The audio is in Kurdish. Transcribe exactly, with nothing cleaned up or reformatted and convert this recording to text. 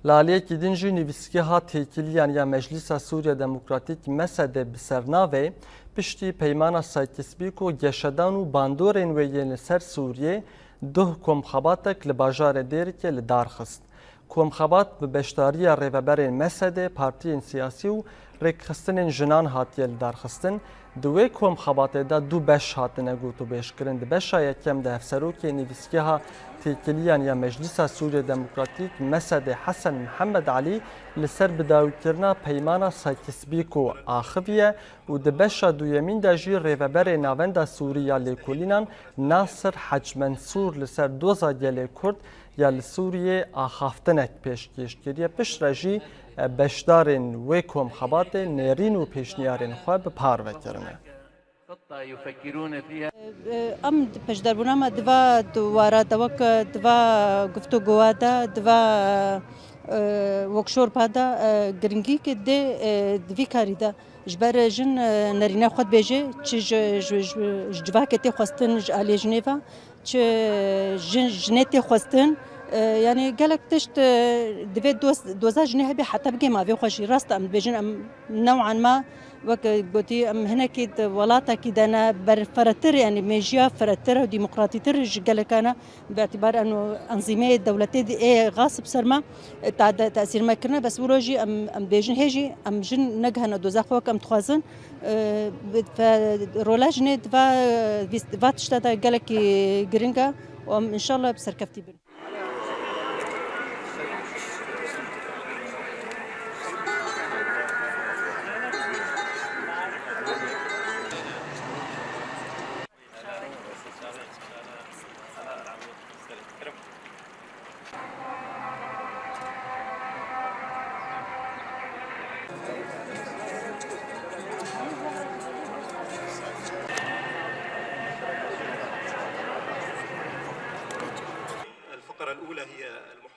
Li aliyekî din jî nivîsgeha têkiliyan ya Meclîsa Sûriya Demokratîk, M S D, bi sernavê Piştî Peymana Sykes-Picot geşedan û bandorên wê yên li ser Sûriyê, duh komxebatek li bajarê Dêrikê li dar xist. Komxebat bi beşdariya rêveberên M S D, partiyên siyasî û rêkxistinên jinan hatiye lidarxistin. Di wê komxebatê de du beş hatine gotûbêjkirin. Di beşa yekem de hevserokê nivîsgeha têkiliyan ya Meclîsa Sûriya Demokratîk, M S D, Hesen Mihemed Elî, li ser bidawîkirina Peymana Sykes-Picot axiviye û di beşa duyemîn de jî rêveberê Navenda Sûrî ya Lêkolînan, Nasir Hec Mensûr, li ser doza gelê Kurd ya li Sûriyê axaftinek pêşkêş kiriye. Piştre jî, e, beşdarên wê komxebatê nêrîn û pêşniyarên xwe bi parve kirine. Em di pêşderbûna me di va wara de, wek di va guftûgowa de, di va, e, workshopa de, e, giringî ki dê, e, di vî karî de. Ji ber jin, e, nerîna xwe dibêje, çi ji, ji, ji, ji civakê tê xwestin, ji aliyê jinê ve, çi jin, jinê tê xwestin. E, yanî gelek tişt, e, divê doz-, doza jinê hebe heta bigê mavê xwe jî. Rast em dibêjin, em new'an ma, wek gotî, em hinekî di welatekî de ne, ber firehtir, yanî mêjiya firehtir û demokratîtir ji geleka ne. Bi îtîbar eno enzîmê dewletê di ê xas bi ser me, e, ta-, tesîr me kirine, bes wilo jî em, em dibêjin hê jî em jin negihane doza xwe wek em dixwazin. E, bi-, fe-, rola jinê di va, e, vîst-, va tişta de gelekî giring e û em înşallah bi serkeftî bin. الفقرة الأولى هي المحاضرة.